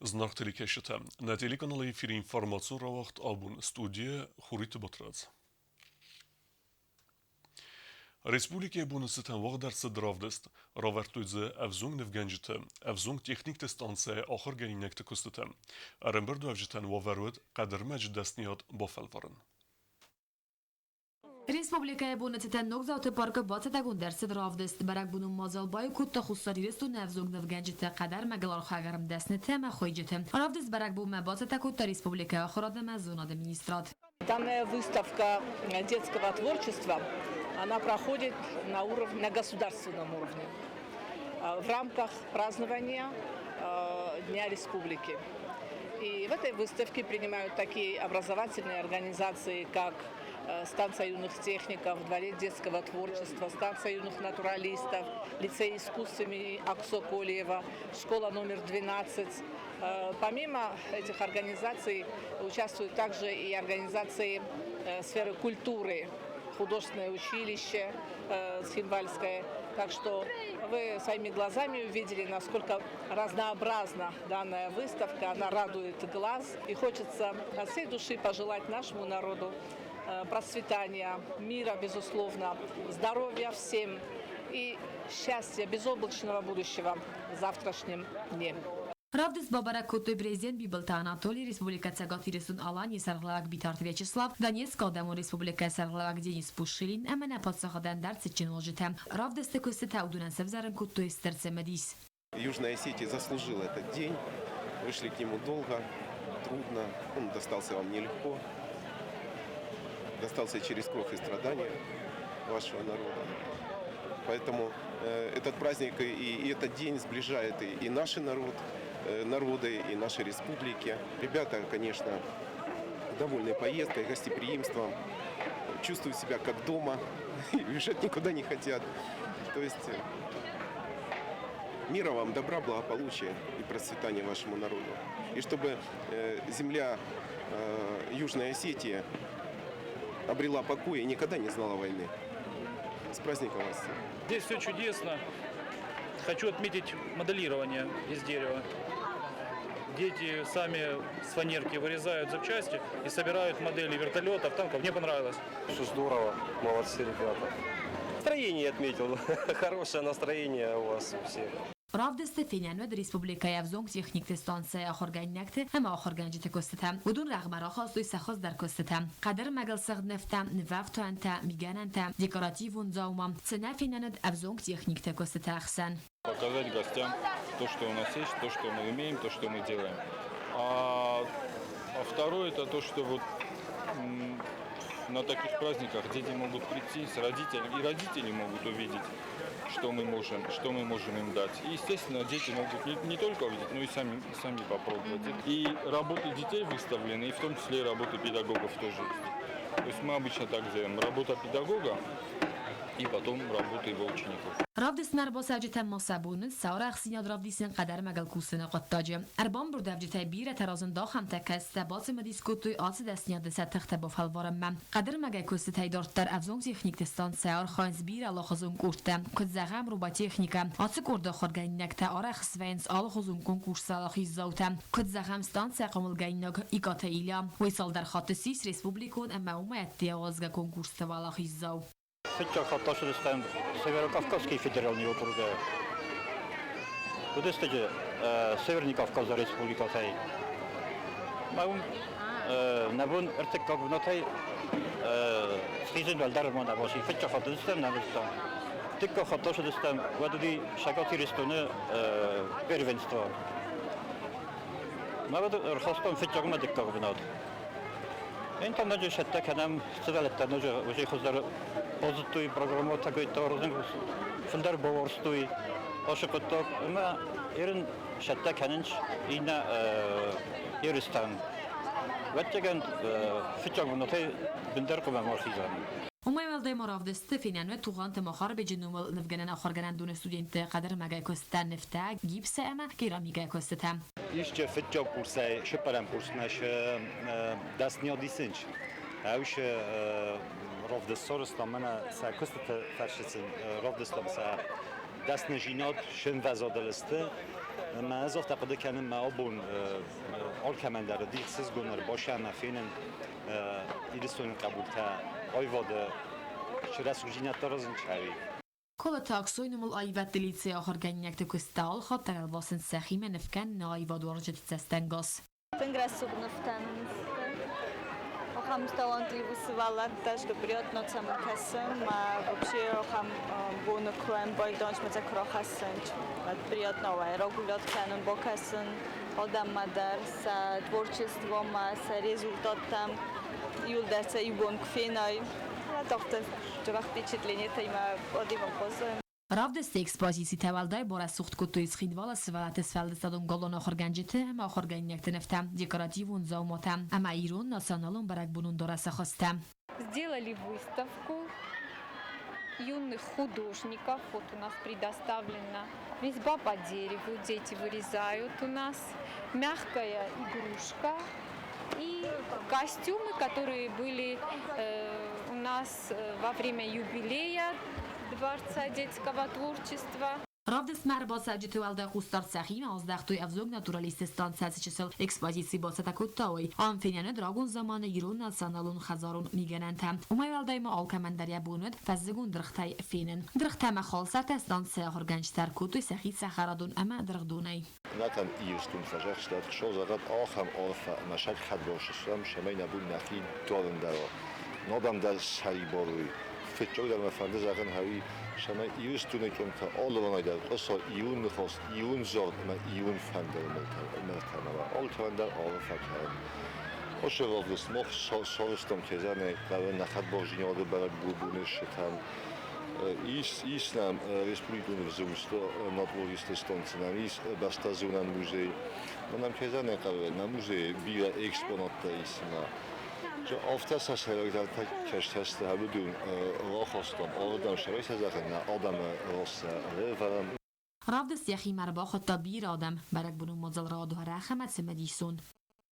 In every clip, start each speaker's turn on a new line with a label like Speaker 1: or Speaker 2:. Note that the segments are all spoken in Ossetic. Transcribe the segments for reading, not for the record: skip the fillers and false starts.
Speaker 1: Зынаргъ телекӕсджытӕ, нӕ телеканалы эфиры информацион рауагъд абон студийӕ Хуриты Батрадз. Республикӕйы боны цытӕн уагъд ӕрцыд равдыст. Равӕрдтой дзы ӕвзонг нывгӕнджыты, ӕвзонг техникты станцӕйы ахуыргӕнинӕгты куыстытӕ. Ӕрӕмбырдуӕвджытӕн уавӕр уыд хъӕдырмӕджы дӕсныйад бафӕлварын.
Speaker 2: Республикӕйы боны цытӕн Ногдзауты паркы бацӕттӕгонд ӕрцыд равдыст. Бӕрӕгбонон мадзал баиу кодта Хуссар Ирыстоны ӕвзонг нывгӕнджытӕ, хъӕдӕрмӕгыл архайӕг дӕснытӕ ӕмӕ хуыйджыты. Равдыст бӕрӕгбонмӕ бацӕттӕ кодта республикӕйы ахуырад ӕмӕ зонады министрад.
Speaker 3: Данная выставка детского творчества, она проходит на, уровне, на государственном уровне в рамках празднования Дня Республики. И в этой выставке принимают такие образовательные организации, как станция юных техников, Дворец детского творчества, станция юных натуралистов, лицей искусств имени Аксо Колиева, школа номер 12. Помимо этих организаций участвуют также и организации сферы культуры, художественное училище Цхинвальское. Так что вы своими глазами увидели, насколько разнообразна данная выставка. Она радует глаз. И хочется от всей души пожелать нашему народу процветания, мира, безусловно, здоровья всем и счастья, безоблачного будущего в завтрашнем дне.
Speaker 2: Равдыст бабӕрӕг кодтой президент Бибылты Анатоли, Республикӕ Цӕгат Ирыстон-Аланийы сӕргълӕууӕг Битарты Вячеслав, Донецкы адӕмон республикӕйы сӕргълӕууӕг Денис Пушилин ӕмӕ нӕ паддзахадӕн дӕр цытджын уазджытӕ. Равдысты куыстытӕ уыдонӕн сӕвзӕрын кодтой стыр цымыдис.
Speaker 4: Южная Осетия заслужила этот день. Вышли к нему долго, трудно. Он достался вам нелегко. Достался через кровь и страдания вашего народа. Поэтому этот праздник и этот день сближает и наши народы, и наши республики. Ребята, конечно, довольны поездкой, гостеприимством, чувствуют себя как дома, уезжать никуда не хотят. То есть мира вам, добра, благополучия и процветания вашему народу. И чтобы земля Южной Осетии обрела покой и никогда не знала войны. С праздником вас!
Speaker 5: Здесь все чудесно. Хочу отметить моделирование из дерева. Дети сами с фанерки вырезают запчасти и собирают модели вертолетов, танков. Мне понравилось.
Speaker 6: Все здорово, молодцы ребята. Настроение отметил. Хорошее настроение у вас у всех.
Speaker 2: Равдысты фенӕн уыд республикӕйы ӕвзонг техникты станцӕйы ахуыргӕнинӕгты ӕмӕ ахуыргӕнджыты куыстытӕ. Уыдон рӕгъмӕ рахастой сӕ хуыздӕр куыстытӕ. Хъӕдӕрмӕгыл сыгъд нывтӕ, нывӕфтуантӕ, мигӕнӕнтӕ, декоративон дзаума. Цы нӕ фенӕн уыд ӕвзонг техникты куыстыты ӕхсӕн.
Speaker 7: Показать гостям то, что у нас есть, то, что мы умеем, то, что мы делаем. А второе это то, что вот на таких праздниках дети могут прийти с родителями, и родители могут увидеть, что мы можем им дать. И, естественно, дети могут не только увидеть, но и сами попробовать. И работы детей выставлены, и в том числе и работы педагогов тоже есть. То есть мы обычно так делаем. Работа педагога и потом работа его учеников.
Speaker 2: Равдыстмӕ ӕрбацӕуджытӕн ма сӕ бон уыд сӕ арӕхстдзинад равдисын хъӕдӕрмӕгыл кусыны хъуыддаджы. Ӕрбамбырдуӕвджытӕй бирӕтӕ разынд ахӕмтӕ, кӕцытӕ бацымыдис кодтой ацы дӕсныйады сӕ тыхтӕ бафӕлварынмӕ. Хъӕдӕрмӕгӕй куыстытӕй дарддӕр ӕвзонг техникты станцӕйы архайынц бирӕ алыхуызон къордтӕ. Куыд зӕгъӕм, роботехникӕ. Ацы къорды ахуыргӕнинӕгтӕ арӕх свӕййынц алыхуызон конкурсты уӕлахиздзаутӕ. Куыд зӕгъӕм, станцӕйы хъомылгӕнинаг Икъаты Илья. Уый цалдӕр хатты ссис республикон ӕмӕ уымӕй ӕдде ауадзгӕ конкурсты уӕлахиздзау.
Speaker 8: Фыццаг хатт ацыдыстӕм Северокавказский федеральный округӕй. Уыдысты Северный Кавказы республикӕтӕй. Мӕ уым нӕ бон ӕртыккаг бынатӕй схизын уӕлдӕр ма нӕ баци. Фыццаг хатт уыдыстӕм, нӕ уыдыстӕм. Дыккаг хатт ацыдыстӕм, уӕд уыди Цӕгат Ирыстоны первенство. Мӕ уӕд ӕрхастам фыццагмӕ дыккаг бынат. Эн там ноджы сӕттӕ кӕнӕм сывӕллӕттӕ ноджы уже хуыздӕр базыдтой программӕтӕ кодтой, фылдӕр бауарзтой ацы хъуыддаг ӕмӕ ерын сӕттӕ кӕнынц иннӕ ерыстӕм. Ӕвӕццӕгӕн, фыццаг бынатӕй бындӕр хъуамӕ ма рхизӕм.
Speaker 2: Уымӕй уӕлдай ма равдысты фенӕн уыд Тугъанты Махарбеджы номыл нывгӕнӕн ахуыргӕнӕндоны студентты хъӕдӕрмӕгӕй куыстытӕ, нывтӕ, гипсы ӕмӕ керамикӕйы куыстытӕ.
Speaker 9: Исче фыццаг курсӕй цыппӕрӕм курсмӕ дӕсныйад исынч. Ӕвсе равдыстсорыстам мӕнӕ сӕ куыстыты фӕрсыцын равдыстам сӕ дӕсныдзинад сынвӕзадыл сты. Ӕмӕ ӕз афтӕ хъуыды кӕнын, мӕ абон алкӕмӕн дӕр уыди ӕхсызгон ӕрбасӕ ӕмӕ фенын Ирыстоны хъӕбултӕ аивады цы рӕсугъддзинӕдтӕ аразынц, ӕви.
Speaker 2: Колыты Аксойы номыл аивӕдты лицейы ахуыргӕнинӕгты куысттӕ алхатт дӕр ӕлвасынц сӕхимӕ нывкӕныны аивадуарзджыты цӕстӕнгас.
Speaker 10: Тынг рӕсугъд нывтӕ Ахӕм талантливый сывӕллӕттӕ сты, приятно цӕмӕ кӕсын, ма вообще ахӕм боны куы ӕмбӕлдон, ӕмӕ куы рахӕссын, приятно уай рагулят кӕнын, бакӕсын адӕммӕ дӕр сӕ творчествомӕ, сӕ результаттӕм иуылдӕр сӕ иу бон куы фенай. Афтӕ дзӕбӕх впечатлениетӕ-имӕ адӕмӕн баззайын.
Speaker 2: Равдысты экспозицитӕ уӕлдай барӕсугъд кодтой Цхинвалы сывӕллӕтты сфӕлдыстадон галуаны ахуыргӕнджыты ӕмӕ ахуыргӕнинӕгты нывтӕ, декоративон дзауматӕ ӕмӕ ирон националон бӕрӕгбонон дарӕсы хуызтӕ.
Speaker 11: Сделали выставку юных художников. Вот у нас предоставлена резьба по дереву, дети вырезают у нас, мягкая игрушка и костюмы, которые были у нас во время юбилея Дворца детского творчества.
Speaker 2: Равдыстмӕ ӕрбацӕуджыты уӕлдай хъусдард сӕхимӕ аздӕхтой ӕвзонг натуралистты станцӕты чысыл экспозици бацӕттӕ кодтой. Ам фенӕн уыд рагон заманы ирон националон хӕдзарон мигӕнӕнтӕ. Уымӕй уӕлдай ма алкӕмӕн дӕр йӕ бон уыд фӕззыгон дыргътӕй фенын. Дыргътӕ ӕмӕ халсартӕ станцӕйы ахуыргӕнджытӕ ӕркодтой сӕхи цӕхӕрадон ӕмӕ дыргъдонӕй.
Speaker 12: Натан Ирыстон фӕзӕхстат, зӕгъӕд ахӕм арфӕ ӕмӕ сӕрхӕдбон сыстӕм, цӕмӕй нӕ бон нӕхи дарын дӕр уа. Нодам дӕр сӕрибар уй. Фыццагдӕр мӕ фӕнды зӕгъын гъӕуй, цӕмӕй Иристони къумтӕ аллӕвӕнӕй дӕр къуса ирон ныхас, ирон зард ӕмӕ ирон фӕндыры мыртӕмӕ уа. Алкӕмӕн дӕр арфӕ кӕнын. Ацы равдыст мах сарӕзтам кезӕнӕй хъӕуы нӕ хӕдбардзинады бӕрӕгбоны цытӕн. Ис нӕм республикон ӕвзӕрсты натуралистты станцӕ нӕм ис бӕстӕзонӕн музей. Мӕнӕн кезӕнӕй хъӕуы нӕ музейы бирӕ экспонаттӕ ис ӕмӕ афтӕ сӕ сӕйрагдӕртӕ кӕстӕрты уыдон рахастам, ардӕм сӕрӕй сӕ зӕгъын нӕ адӕмы раз сӕ ӕрӕвӕрӕм.
Speaker 2: Равдыст йӕхимӕ ӕрбахуыдта бирӕ адӕм. Бӕрӕгбонон мадзал рауад ӕмӕ цымыдисон.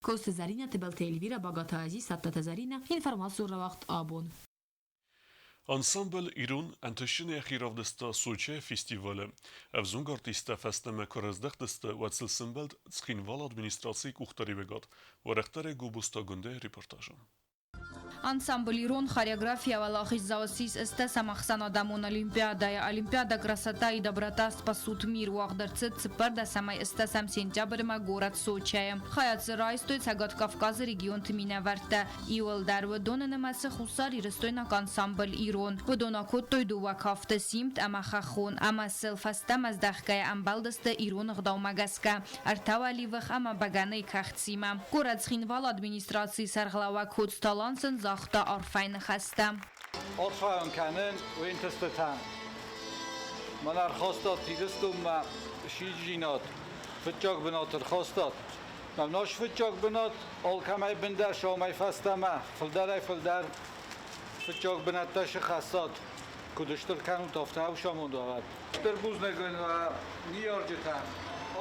Speaker 2: Коцты Зӕринӕ, Тыбылты Эльвирӕ, Багаты Азиз, Саттаты Зӕринӕ, информацион рауагъд абон.
Speaker 1: Ансамбль «Ирон» ӕнтыстджын йӕхи равдыста Сочӕйы фестивалы. Ӕвзонг артисттӕ фӕстӕмӕ куы рыздӕхтысты, уӕд сыл сӕмбӕлд Цхинвалы администрацийы къухдариуӕгад. Уӕрӕхдӕрӕй Гобозты Агуындӕйы репортажы.
Speaker 13: Ансамбль «Ирон» хореография уӕлахиздзау ссис ӕстӕсӕм ӕхсӕнадӕмон олимпиадӕйы. Олимпиада «Красота и доброта спасут мир» уагъд ӕрцыд цыппӕрдӕсӕмӕй ӕстӕсӕм сентябрьмӕ горӕт Сочӕйы. Хайад дзы райстой Цӕгат Кавказы регионты минӕвӕрттӕ. Иуылдӕр уыдоны нымӕцы хуссарирыстойнаг ансамбль «Ирон». Уыдон акодтой дыууӕ кафты «Симд» ӕмӕ «Хӕххон» ӕмӕ сыл фӕстӕмӕ здӕхгӕйӕ ӕмбӕлдысты ирон ӕгъдаумӕ гӕсгӕ ӕртӕ уӕливых ӕмӕ бӕгӕныйы кӕхцимӕ. Горӕт Цхинвалы администрацийы сӕргълӕууӕг Коцты Алан сын загъта арфӕйы ныхӕстӕ.
Speaker 14: Арфӕйӕн кӕнын уе нтыстытӕн. Мӕн ӕрхастат Ирыстонмӕ сиджинад, фыццаг бынат ӕрхастат. Наш фыццаг бынат алкӕмӕй бындӕр сӕумӕй фӕстӕмӕ, фылдӕрӕй-фылдӕр фыццаг бынӕттӕ сыхӕссат. Куыд стыр кӕнут, афтӕ ӕфсамонд уӕд. Стыр бузныг уын уӕ ныййарджытӕн,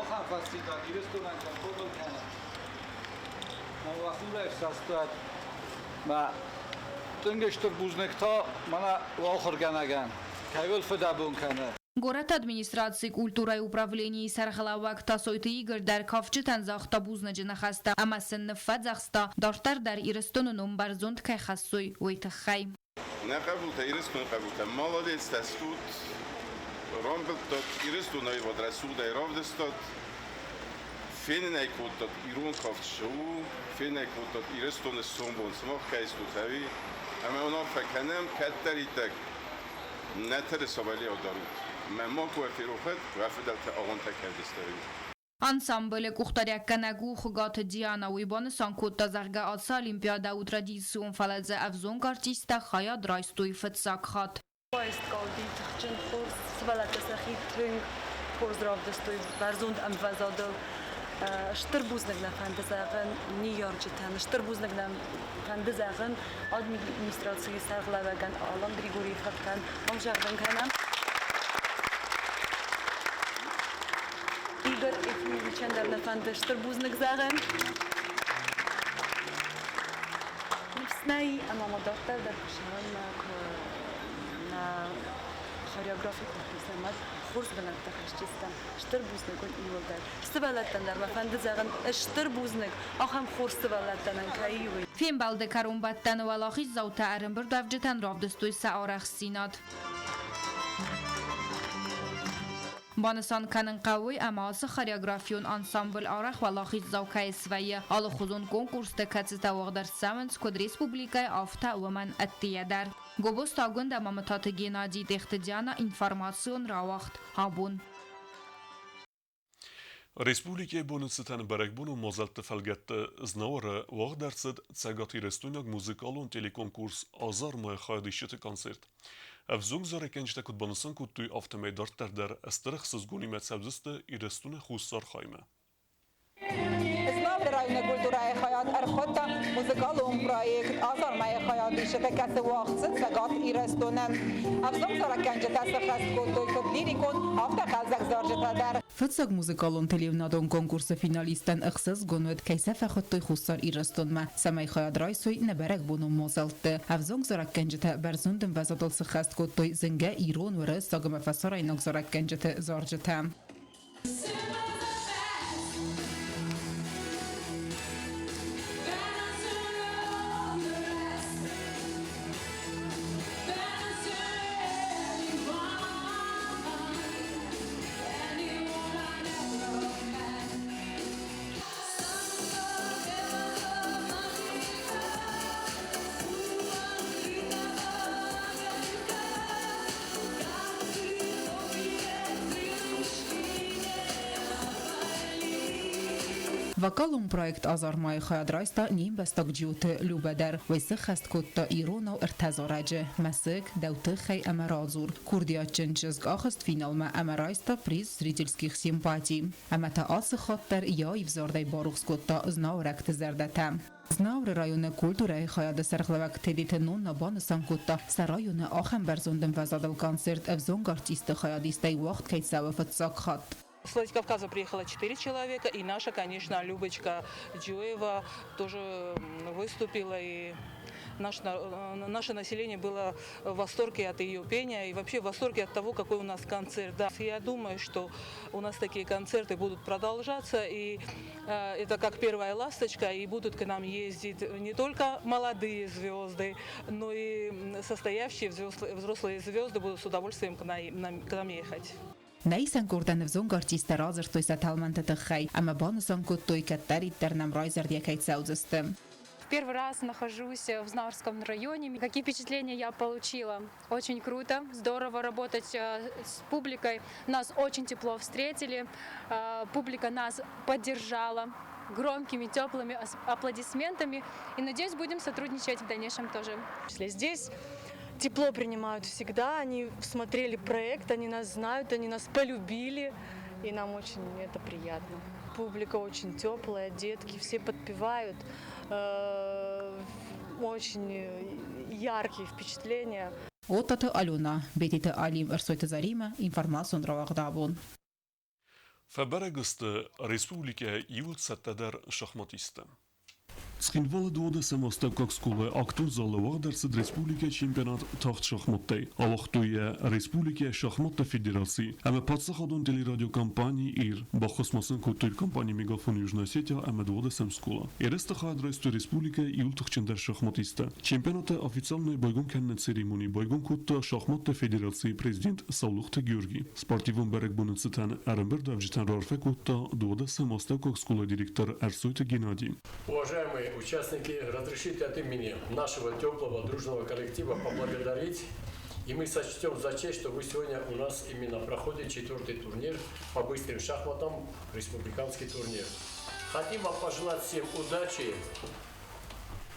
Speaker 14: ахӕм фӕстиуӕг Ирыстонӕн кӕм хъомыл кӕнат. Мӕ уӕ хурӕй ӕфсӕст уӕд. Мӕ тынг стыр бузныг та мӕнӕ уӕ ахуыргӕнӕгӕн, кӕй уыл фыдӕбон кӕны.
Speaker 13: Горӕты администрацийы культурӕйы управленийы сӕргълӕууӕг Тасойты Игорь дӕр кафджытӕн загъта бузныджы ныхӕстӕ ӕмӕ сын ныффӕдзӕхста, дарддӕр дӕр Ирыстоны ном бӕрзонд кӕй хӕссой, уый тыххӕй.
Speaker 15: Нӕ хъӕбултӕ, Ирыстоны хъӕбултӕ, молодецтӕ стут, рамбылдтат, Ирыстон аивад рӕсугъдӕй равдыстат, фенын ӕй кодтат, ирон кафт цы у, фенын ӕй кодтат, Ирыстоны сомбон сымах кӕй стут, ӕви? Ӕмӕ уынаффӕ кӕнӕм, кӕддӕриддӕр нӕ тырыса уӕлиау дарут. Мӕ макуы уӕ ферох уӕд, уӕ фыдӕлтӕ агъонтӕ кӕй уыдысты, уый.
Speaker 13: Ансамблы къухдариуӕггӕнӕг у Хуыгаты Диана. Уый банысан кодта, зӕгъгӕ, ацы олимпиадӕ у традицион, фӕлӕ дзы ӕвзонг артисттӕ хайад райстой фыццаг хатт.
Speaker 16: Поезд калди тыхджын хорз, сывӕллӕттӕ сӕхи тынг хорз равдыстой бӕрзонд ӕмвӕзадыл. Стыр бузныг нӕ фӕнды зӕгъын ныййарджытӕн, стыр бузныг нӕ фӕнды зӕгъын администрацийы сӕргълӕууӕгӕн Алан Григорийы фыртӕн. Ам зӕгъын кӕнӕм. Игорь Ефимовичӕн дӕр нӕ фӕнды стыр бузныг зӕгъын. Ныфс нӕй, ӕмӕ ма дарддӕр дӕр куы сӕвӕрмӕ, куы нӕ хореографи куы хицӕмӕд Хорз бынӕттӕ хӕсджыстӕм. Стыр бузныг уын иууылдӕр. Сывӕллӕттӕн дӕр мӕ фӕнды зӕгъын стыр бузныг, ахӕм хорз сывӕллӕттӕ нын кӕй и, уый.
Speaker 13: Фембӕлды кӕронбӕттӕны уӕлахиздзаутӕ ӕрӕмбырдуӕвджытӕн равдыстой сӕ арӕхстдзинад. Банысан кӕнын хъӕуы, ӕмӕ ацы хореографион ансамбль арӕх уӕлахиздзау кӕй свӕййы алыхуызон конкурсты, кӕцытӕ уагъд ӕрцӕуынц куыд республикӕйы, афтӕ уымӕн ӕддейӕ дӕр. Гобозты Агуындӕ Мамытаты Геннадий, Тъехты Диана, информацион рауагъд «Абон».
Speaker 1: Республикӕйы боны цытӕн бӕрӕгбонон мадзӕлтты фӕлгӕтты Знауыры уагъд ӕрцыд цӕгатирыстойнаг музыкалон телеконкурс «Азар-мӕ хайадисджыты концерт». Ӕвзонг зарӕггӕнджытӕ куыд банысан кодтой, афтӕмӕй дарддӕр дӕр стыр ӕхсызгонимӕ цӕудзысты Ирыстоны хуссар хаймӕ.
Speaker 17: Знауыры районы культурӕйы хайад ӕрхуыдта музыкалон проект «Азар-мӕйы хайадисджытӕ», кӕцы уагъд цыд Цӕгат Ирыстоны. Ӕвзонг зарӕггӕнджытӕ сӕххӕст кодтой куыд лирикон, афтӕ хъӕлдзӕг зарджытӕ дӕр.
Speaker 18: Фыццаг музыкалон телеуынадон конкурсы финалисттӕн ӕхсызгон уыд, кӕй сӕ фӕхуыдтой Хуссар Ирыстонмӕ, цӕмӕй хайад райсой нӕ бӕрӕгбонон мадзӕлтты. Ӕвзонг зарӕггӕнджытӕ бӕрзонд ӕмвӕзадыл сыххӕст кодтой зынгӕ ирон, уырыссаг ӕмӕ фӕсарӕйнаг зарӕггӕнджыты зарджытӕ. Вокалон проект «Азармайы» хайад райста не мбӕстаг Джиоты Любӕ дӕр. Уый сыххӕст кодта иронау ӕртӕ зарӕджы «Мӕсыг», «Дӕу тыххӕй» ӕмӕ «Радзур». Курдиатджын чызг ахызт финалмӕ ӕмӕ райста приз зрительских симпатий. Ӕмӕ та ацы хатт дӕр йӕ аив зардӕй барухс кодта знауырӕгты зӕрдӕтӕ. Знауыры районы культурӕйы хайады сӕргълӕууӕг Тедеты Нонна банысан кодта, сӕ районы ахӕм бӕрзонд ӕмвӕзадыл концерт ӕвзонг артистты хайадистӕй уагъд кӕй цӕуы фыццаг хатт.
Speaker 3: С Владикавказа приехало четыре человека, и наша, конечно, Любочка Джуева тоже выступила, и наше население было в восторге от ее пения и вообще в восторге от того, какой у нас концерт. Да. Я думаю, что у нас такие концерты будут продолжаться, и это как первая ласточка, и будут к нам ездить не только молодые звезды, но и состоявшие взрослые звезды будут с удовольствием к нам ехать.
Speaker 18: Нӕ исӕн къордӕн ӕвзонг артисттӕ радзырдтой сӕ тӕлмӕнты тыххӕй ӕмӕ банысан кодтой, кӕддӕриддӕр нӕм райзӕрдийӕ кӕй цӕудзысты.
Speaker 11: В первый раз нахожусь в Знаурском районе. Какие впечатления я получила? Очень круто, здорово работать с публикой. Нас очень тепло встретили, публика нас поддержала громкими, теплыми аплодисментами. И надеюсь, будем сотрудничать в дальнейшем тоже.
Speaker 16: Здесь тепло принимают всегда, они смотрели проект, они нас знают, они нас полюбили, и нам очень это приятно. Публика очень теплая, детки все подпевают, очень яркие впечатления.
Speaker 18: Оттаты Алена, Бетиты Алим, Ӕрсойты Заримӕ, информацион рауагъд абон.
Speaker 1: Фӕбӕрӕг сты республикӕйы иууыл цӕттӕдӕр шахматисттӕ. Цхинвалы дыууадӕсӕм астӕуккаг скъолайы актон залы уагъд ӕрцыд республикӕйы чемпионат тагъд шахматтӕй. Ауагътой йӕ республикӕйы шахматты федераци ӕмӕ паддзахадон телерадиокомпани «Ир». Баххуыс ма сын кодтой компани «Мегафон Южная Осетия» ӕмӕ дыууадӕсӕм скъола. Ерысты хайад райстой республикӕйы иууыл тыхджындӕр шахматисттӕ. Чемпионаты официалонӕй байгом кӕныны церемони байгом кодта шахматты федерацийы президент Саулохты Георгий. Спортивон бӕрӕгбоны цытӕн ӕрӕмбырдуӕвджытӕн раарфӕ кодта дыууадӕсӕм астӕуккаг скъолайы директор Ӕрсойты Геннадий.
Speaker 19: Уважаемые участники, разрешите от имени нашего теплого, дружного коллектива поблагодарить. И мы сочтем за честь, что вы сегодня у нас именно проходит четвертый турнир по быстрым шахматам, республиканский турнир. Хотим вам пожелать всем удачи,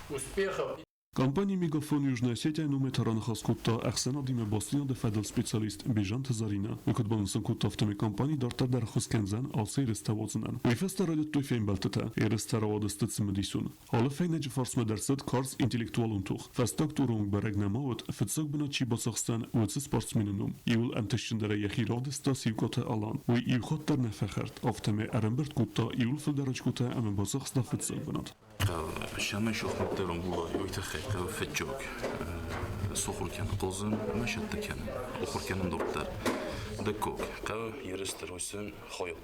Speaker 19: успехов.
Speaker 1: Компани Мегафон Южная Осетия номӕй та раныхас кодта ӕхсӕнадимӕ бастдзинады фӕдыл специалист Бежанты Заринӕ. Уый куыд банысан кодта, афтӕмӕй компани дарддӕр дӕр ӕххуыс кӕндзӕн ацы ерыстӕ уадзынӕн. Уый фӕстӕ райдыдтой фембӕлдтытӕ. Ерыстӕ рауадысты цымыдисон. Алы фӕйнӕджы фарсмӕ дӕр цыд карз интеллектуалон тох. Фӕстаг туры онг бӕрӕг нӕма уыд, фыццаг бынат чи бацахсдзӕн, уыцы спортсмены ном. Иуыл ӕнтыстджындӕрӕй йӕхи равдыста Сиукъаты Алан. Уый иу хатт дӕр нӕ фӕхӕрд, афтӕмӕй ӕрӕмбырд кодта иуыл фылдӕр очкотӕ ӕмӕ бацахста фыццаг бынат.
Speaker 20: Цӕмӕй шахматтӕ рамбулай, уый тыххӕй хъӕуы фыццаг сахуыр кӕнын хъазын ӕмӕ цӕттӕ кӕнын, ахуыр кӕнын дарддӕр. Дыккаг хъӕуы ерысты райсын хайад.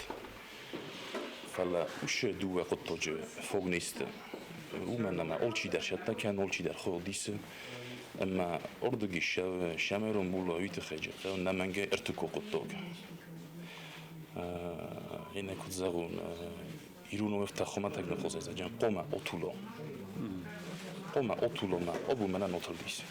Speaker 20: Фӕлӕ уыцы дыууӕ хъуыддаджы фаг не сты. Уымӕн ӕмӕ алчидӕр цӕттӕ кӕны, алчидӕр хайад исы. Ӕмӕ ардыгӕй сӕмӕрон була уый тыххӕй хъӕуы ӕнӕмӕнгӕй ӕртыккаг хъуыддаг. Иннӕ куыд зӕгъон, ирон ӕфтӕ хуымӕтӕг ныхъхъуызӕй хъуамӕ отуло. Хъуамӕ отуло мӕ абон мӕнӕн отылдис.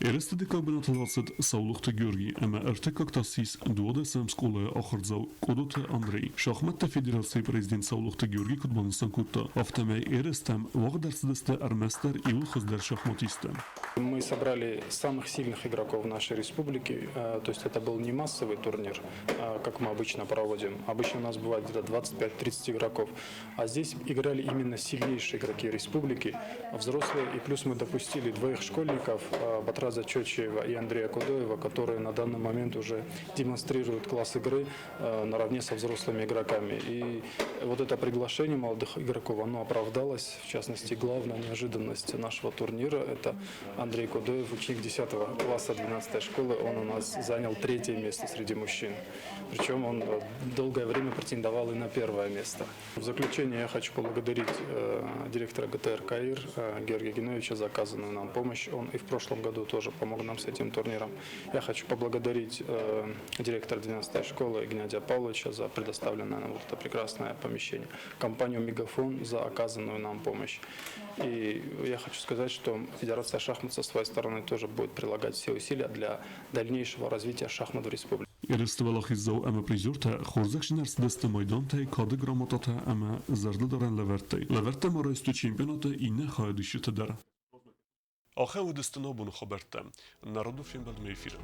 Speaker 1: Ерысты дыккаг бынатыл ацыд Саулохты Георгий ӕмӕ ӕртыккаг та ссис 12-ӕм скъолайы ахуырдзау Къодоты Андрей. Шахмӕтты федерацийы президент Саулохты Георгий куыд банысан кодта, афтӕмӕй ерыстӕм уагъд ӕрцыдысты ӕрмӕстдӕр иуыл хуыздӕр шахматисттӕ.
Speaker 21: Мы собрали самых сильных игроков нашей республики, то есть это был не массовый турнир, как мы обычно проводим. Обычно у нас бывает где-то 25-30 игроков, а здесь играли именно сильнейшие игроки республики, взрослые, и плюс мы допустили двоих школьников, Батраза Чочиева и Андрея Кудоева, которые на данный момент уже демонстрируют класс игры наравне со взрослыми игроками. И вот это приглашение молодых игроков, оно оправдалось. В частности, главная неожиданность нашего турнира – это Андрей Кудоев, ученик 10 класса 12 школы, он у нас занял третье место среди мужчин. Причем он долгое время претендовал и на первое место. В заключение я хочу поблагодарить директора ГТР «Каир» Георгия Геновича за оказанную нам помощь. Он и в прошлом году тоже помог нам с этим турниром. Я хочу поблагодарить директора 12 школы Геннадия Павловича за предоставленное нам вот это прекрасное помещение, компанию «Мегафон» за оказанную нам помощь. И я хочу сказать, что Федерация шахмат со своей стороны тоже будет прилагать все усилия для дальнейшего развития шахмат в республике.
Speaker 1: Ерысты уӕлахиздзау ӕмӕ призертӕ хорзӕхджын ӕрцыдысты майдантӕй, кады грамотатӕ ӕмӕ зӕрдылдарӕн лӕвӕрттӕй. Лӕвӕрттӕ ма райстой чемпионаты иннӕ хайадисджытӕ дӕр. Ахӕм уыдысты нӕ абоны хабӕрттӕ. Народон фембӕлдмӕ эфиры.